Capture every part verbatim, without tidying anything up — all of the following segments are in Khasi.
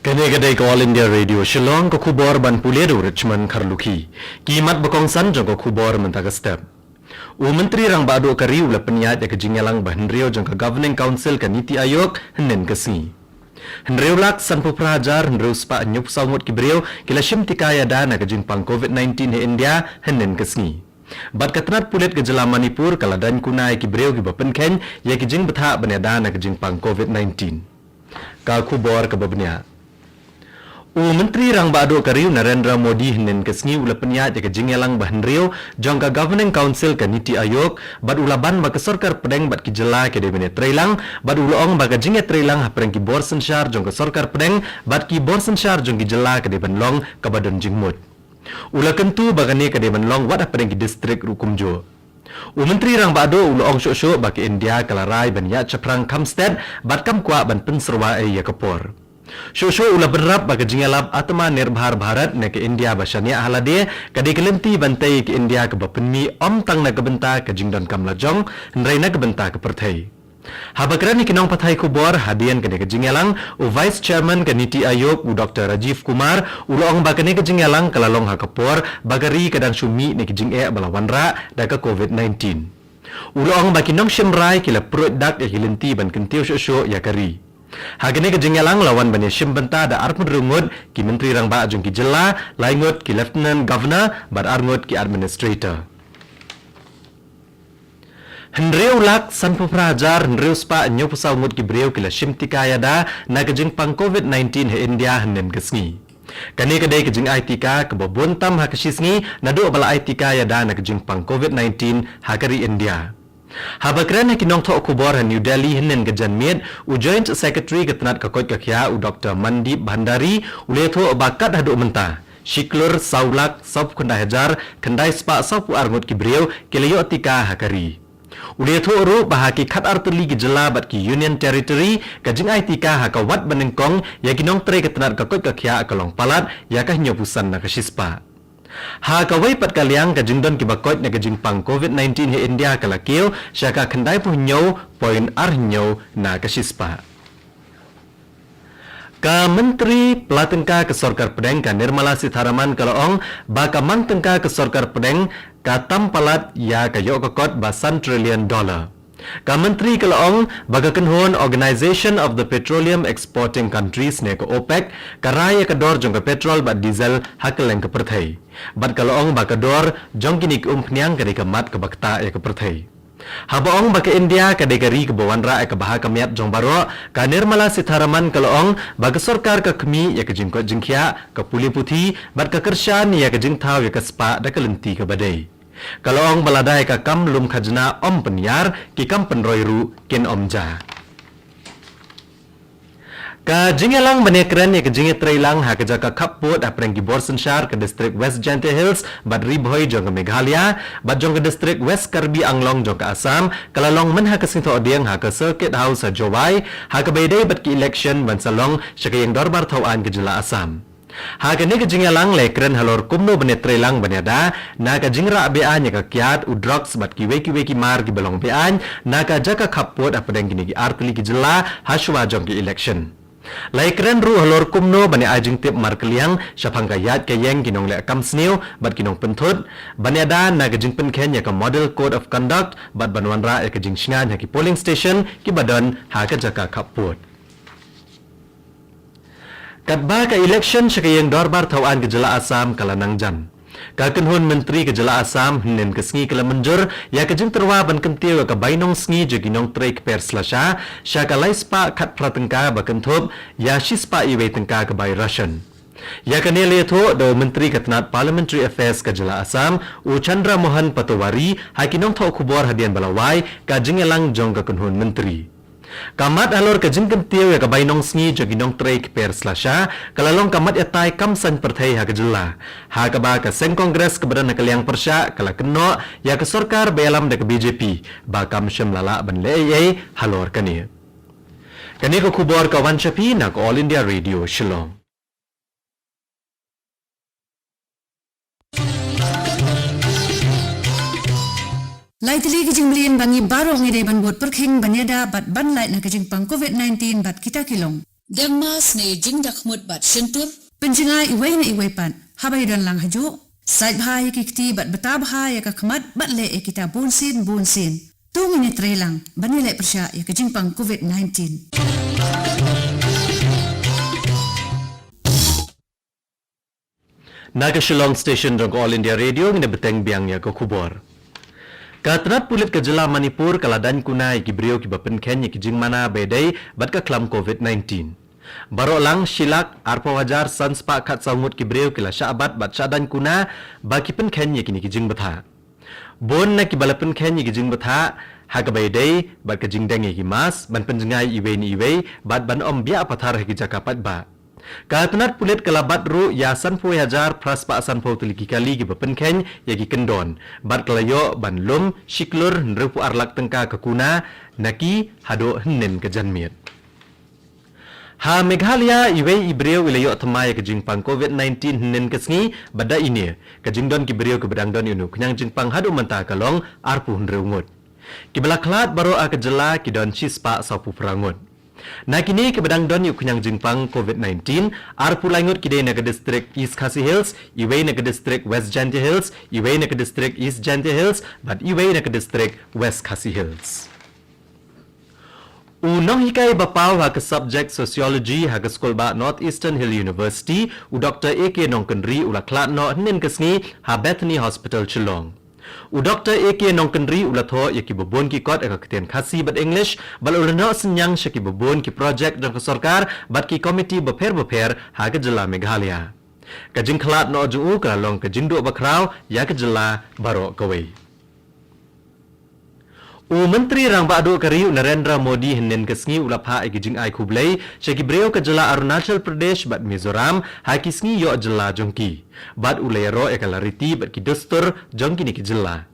Kane ka dei ka All India Radio Shillong, ka khubor ban pule da u Richmond Kharlukhi. Ki mat ba kongsan jong ka khubor mynta ka step. U Myntri Rangbah Duh ka ri u la pynïaid ïa ka jingïalang ba hynriew jong ka Governing Council ka NITI Aayog hynnin ka sngi. Hynriew lak sanphew phra hajar hynriew spah hynñiewphew saw ngut ki briew ki la shim tika ïada na ka jingpang COVID nineteen ha India hynnin ka sngi. Bad ka tnat pulit ka jylla Manipur ka la daiñ kuna ïa ki briew kiba pynkheiñ ïa ki jingbthah ban ïada na ka jingpang COVID nineteen. Ka khubor kaba bniah. U Myntri Rangbah Duh ka ri u Narendra Modi hynnin ka sngi u la pynïaid ïa ka jingïalang ba hynriew jong ka Governing Council ka NITI Aayog, bad u la ban ba ka sorkar pdeng bad ki jylla ki dei ban ïatreilang, bad u la ong ba ka jingïatreilang hapdeng ki bor synshar jong ka sorkar pdeng bad ki bor synshar jong ki jylla ka dei ban long kaba don jingmut. U la kyntu ba kane ka dei ban long wat hapdeng ki distrik ruh kumjuh. U Myntri Rangbah Duh u la ong shuh shuh ba ka India ka la rai ban ïaid shaphrang kham stet bad kam kwah ban pynsyrwa ei ïa ka por. Shuh shuh u la bynrap ba ka jingïalap Atmanirbhar Bharat ne ka India ba shaniah ha lade ka dei ka lynti ban tei ïa ka India kaba pynmih ym tang na ka bynta ka jingdonkam la jong, hynrei na ka bynta ka pyrthei. Haba kren ïa ki nongpathai khubor hadien kane ka jingïalang, u Vice Chairman ka NITI Aayog u Doctor Rajiv Kumar u la ong ba kane ka jingïalang ka la long ha ka por ba ka ri ka dang shu mih na ki jingeh ba la wanrah da ka COVID nineteen. U la ong ba ki nongshim rai ki la pruid dak ïa ki lynti ban kyntiew shuh shuh ïa ka ri. Ha kane ka jingïalang la wan ban ïashim bynta da arphew hynriew ngut ki Myntri Rangbah jong ki jylla, lai ngut ki Lieutenant Governor bad ar ngut ki Administrator. Hynriew lak sanphew phra hajar hynriew spah hynñiewphew saw ngut ki briew ki la shim tika ïada na ka jingpang COVID nineteen ha India hynnin ka sngi. Kane ka dei ka jingai tika kaba bun tam ha ka shi sngi naduh ba la ai tika ïada na ka jingpang COVID nineteen ha ka ri India. Haba kren ha ki nongthoh khubor ha New Delhi hynnin ka janmiet, u Joint Secretary ka tnat ka koit ka khiah u Doctor Mandeep Bhandari u la ïathuh ba kat haduh mynta shi klur saw lak sawphew khyndai hajar khyndai spah sawphew ar ngut ki briew ki la ïoh tika ha ka ri. U la ïathuh ruh ba ha ki khatar tylli ki jylla bad ki Union Territory ka jingai tika ha ka wat banyngkong ïa ki nongtrei ka tnat ka koit ka khiah ka long palat ïa ka hynñiewphew san na ka shispah. Ha kawei pat ka liang, ka jingdon kiba koit na ka jingpang COVID nineteen ha India ka la kiew sha ka khyndaiphew hynñiew point ar hynñiew na ka shispah. Ka Myntri Pla Tyngka ka Sorkar Pdeng ka Nirmala Sitharaman ka la ong ba ka mang tyngka ka Sorkar Pdeng ka tam palat ïa ka ïoh ka kot ba san trillion dollar. Ka Myntri ka la ong ba ka kynhun Organisation of the Petroleum Exporting Countries ne ka OPEC ka rai ïa ka dor jong ka petrol bad diesel ha kylleng ka pyrthei. Bad ka la ong ba ka dor jong kine ki umphniang ka dei ka mat kaba ktah ïa ka pyrthei. Haba ong ba ka India ka dei ka ri kaba wanrah ïa ka bha ka miat jong baroh, ka Nirmala Sitharaman ka la ong ba ka sorkar ka khmih ïa ka jingkoit jingkhiah, ka pule puthi bad ka kyrshan ïa ka jingthaw ïa ka spah da ka lynti kaba dei. Ka la ong ba lada ïa ka kam lum khajna ym pynïar, ki kam pynroi ruh kin ym jia. Ka jingïalang ban ïakren ïa ka jingïatreilang ha ka jaka khappud hapdeng ki bor synshar ka distrik West Jaintia Hills bad Ri Bhoi jong ka Meghalaya bad jong ka distrik West Karbi Anglong jong ka Assam ka la long mynha ka Sngi Thohdieng ha ka Circuit House ha Jowai, ha kaba ïadei bad ki election ban sa long sha ka ïing dorbar thaw aiñ ka jylla Assam. Ha kane ka jingïalang la ïakren halor kumno ban ïatreilang ban ïada na ka jingrah be-aiñ ïa ka kiad, u drugs bad kiwei kiwei ki mar kiba long be-aiñ na ka jaka khappud hapdeng kine ki artylli ki jylla ha shuwa jong ki election. La ïakren ruh halor kumno ban ïa ai jingtip markylliang shaphang ka ïaid ka ïeng ki nongleh kam sniew bad ki nongpynthut, ban ïada na ka jingpynkheiñ ïa ka Model Code of Conduct bad ban wanrah ïa ka jingshngaiñ ha ki polling station kiba don ha ka jaka khappud. Katba ka election sha ka ïing dorbar thaw aiñ ka jylla Assam ka la nang jan, ka kynhun myntri ka jylla Assam hynnin ka sngi ka la mynjur ïa ka jingtyrwa ban kyntiew ïa ka bainong sngi jong ki nongtrei kper slasha sha ka lai spah khatphra tyngka ba kynthup ïa shi spah iwei tyngka ka bai ration. Ïa kane la ïathuh da u myntri ka tnat Parliamentary Affairs ka jylla Assam, u Chandra Mohan Patowary, ha ki nongthoh khubor hadien ba la wai ka jingïalang jong ka kynhun myntri. Ka mat halor ka jingkyntiew ïa ka bainong sngi jong ki nongtrei kper slasha ka la long ka mat ïatai kam saiñ pyrthei ha ka jylla, ha kaba ka seng Congress kaba don ha ka liang pyrshah ka la kynnoh ïa ka sorkar ba ïalam da ka B J P ba kam shym la lah ban leh ei ei halor kane. Kane ka khubor ka wan sha phi na ka All India Radio Shillong. Lai tylli ki jingmlien ba ngi baroh ngi dei ban bud pyrkhing ban ïada bad ban lait na ka jingpang COVID nineteen bad kita ki long. Dang mask ne jingdakhmut bad shyntur. Pynjngai iwei na iwei pat haba ïadon lang hajuh. Sait bha ïa ki kti bad bta bha ïa ka khmat bad leh ïa kita bunsien bunsien. To ngin ïatrei lang ban ïaleh pyrshah ïa ka jingpang covid nineteen. Na ka Shillong Station jong ka All India Radio ngin ïa bteng biang ïa ka khubor. Ka tnat pulit ka jylla Manipur ka la daiñ kuna ïa ki briew kiba pynkheiñ ïa ki jingmana ba ïadei bad ka khlam covid nineteen. Baroh lang shi lak arphew hajar san spah khatsaw ngut ki briew ki la shah bat bad shah daiñ kuna ba ki pynkheiñ ïa kine ki jingbthah. Bun na kiba la pynkheiñ ïa ki jingbthah ha kaba ïadei bad ka jingdeng ïa ki mask, ban pynjngai iwei na iwei bad ban ym biah pathar ha ki jaka paidbah. Ka tnat pulit ka la bat ruh ïa sanphew hajar phra spah sanphew tylli ki kali kiba pynkheiñ ïa ki kyndon bad ka la ïoh ban lum shi klur hynriewphew ar lak tyngka ka kuna na ki haduh hynnin ka janmiet. Ha Meghalaya, iwei i briew i la ïoh thymmai ïa ka jingpang covid nineteen hynnin ka sngi bad da ine ka jingdon ki briew kiba dang don ïa une u khñiang jingpang haduh mynta ka long arphew hynriew ngut. Kiba la khlad baroh ha ka jylla ki don shi spah sawphew phra ngut. Na kine kiba dang don ïa u khñiang jingpang covid nineteen, arphew lai ngut ki dei na ka district East Khasi Hills, iwei na ka district West Jaintia Hills, iwei na ka district East Jaintia Hills bad iwei na ka district West Khasi Hills. U nonghikai ba paw ha ka subject Sociology ha ka skul bah North Eastern Hill University, u Doktor A K Nongkynrih, u la khlad noh hynnin ka sngi ha Bethany Hospital, Shillong. U Doktor A K Nongkynrih u la thoh ïa kiba bun ki kot ha ka ktien Khasi bad English bad u la noh synñiang sha kiba bun ki projek jong ka sorkar bad ki komiti bapher bapher ha ka jylla Meghalaya. Ka jingkhlad noh jong u ka la long ka jingduh bakhraw ïa ka jylla baroh kawei. U Myntri Rangbah Duh ka ri u Narendra Modi hynnin ka sngi u la phah ïa ki jingai khublei sha ki briew ka jylla Arunachal Pradesh bad Mizoram ha ki sngi ïoh jylla jong ki bad u la ïaroh ïa ka lariti bad ki dustur jong kine ki jylla.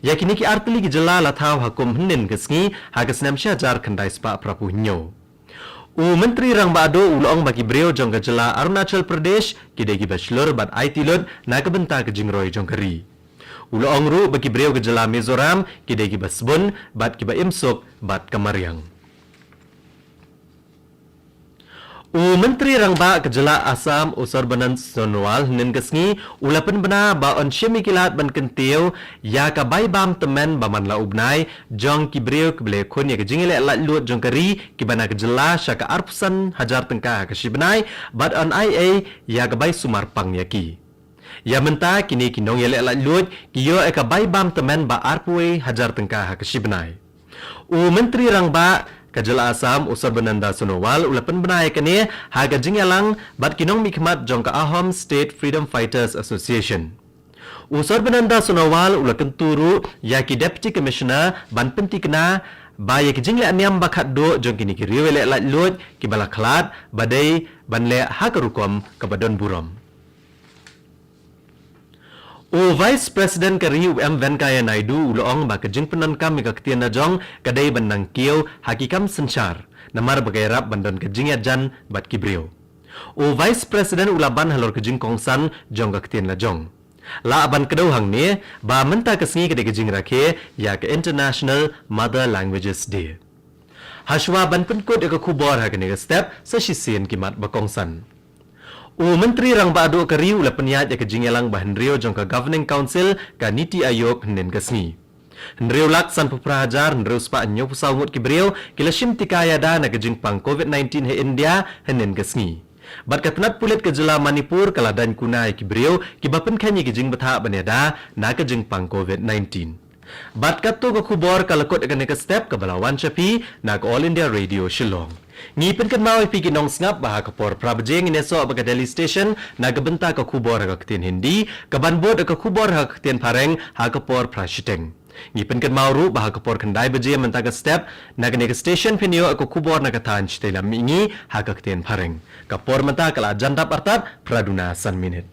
Ïa kine ki artylli ki jylla la thaw ha kum hynnin ka sngi ha ka snem shi hajar khyndai spah phraphew hynñiew. U Myntri Rangbah Duh u la ong ba ki briew jong ka jylla Arunachal Pradesh ki dei kiba shlur bad aiti lut na ka bynta ka jingroi jong ka ri. U la ong ruh ba ki briew ka jylla Mizoram ki dei kiba sbun bad kiba im suk bad ka mariang. U Myntri Rangbah ka jylla Assam u Sarbanand Sonowal hynnin ka sngi u la pynbna ba yn shim ïa ki lad ban kyntiew ïa ka bai bam tymmen ba man la u bnai jong ki briew kiba la ïakhun ïa ka jingïaleh laitluid jong ka ri kiba na ka jylla sha ka arphew san hajar tyngka ha ka shi bnai bad yn ai ei ïa ka bai sumar pang ïa ki. Ïa mynta kine ki nongïaleh laitluid ki ïoh ïa ka bai bam tymmen ba arphew wei hajar tyngka ha ka shi bnai. U Myntri Rangbah ka jylla Assam u Sarbananda Sonowal u la pynbna ïa kane ha ka jingïalang bad ki nongmihkhmat jong ka Ahom State Freedom Fighters Association. U Sarbananda Sonowal u la kyntu ruh ïa ki Deputy Commissioner ban pynthikna ba ïa ki jingleh niam ba khatduh jong kine ki riew ïaleh laitluid kiba la khlad ba dei ban leh ha ka rukom kaba don burom. U Vice President ka ri u M Venkaiah Naidu u la ong ba ka jingpyndonkam ïa ka ktien lajong ka dei ban nang kiew ha ki kam synshar namar ba ka ïarap ban don ka jingïajan bad ki briew. U Vice President u la ban halor ka jingkongsan jong ka ktien lajong. Lah ban kdew hangne ba mynta ka sngi ka dei ka jingrakhe ïa ka International Mother Languages Day. Hashwa ban pynkut ïa ka khubor ha kane ka step sa shisien ki mat ba kongsan. U Myntri Rangbah Duh ka ri u la pynïaid ïa ka jingïalang ba hynriew jong ka Governing Council ka NITI Aayog hynnin ka sngi. Hynriew lak sanphew phra hajar hynriew spah hynñiewphew saw ngut ki briew ki la shim tika ïada na ka jingpang covid nineteen ha India hynnin ka sngi. Bad ka tnat pulit ka jylla Manipur ka la daiñ kuna ïa ki briew kiba pynkheiñ ïa ki jingbthah ban ïada na ka jingpang covid nineteen. Bad katto ka khubor ka la kut ïa kane ka step kaba la wan sha phi na ka All India Radio Shillong. Ngi pynkynmaw ïa phi ki nongsngap ba ha ka por phra baje ngin ïasoh bad ka Delhi Station na ka bynta ka khubor ha ka ktien Hindi, kaban bud ïa ka khubor ha ka ktien Phareng ha ka por phra shiteng. Ngi pynkynmaw ruh ba ha ka por khyndai baje mynta ka step na kane ka station phin ïoh ïa ka khubor na ka thaiñ Shitei Lam Mihngi ha ka ktien Phareng. Ka por mynta ka la jan dap artat phra duna san minit.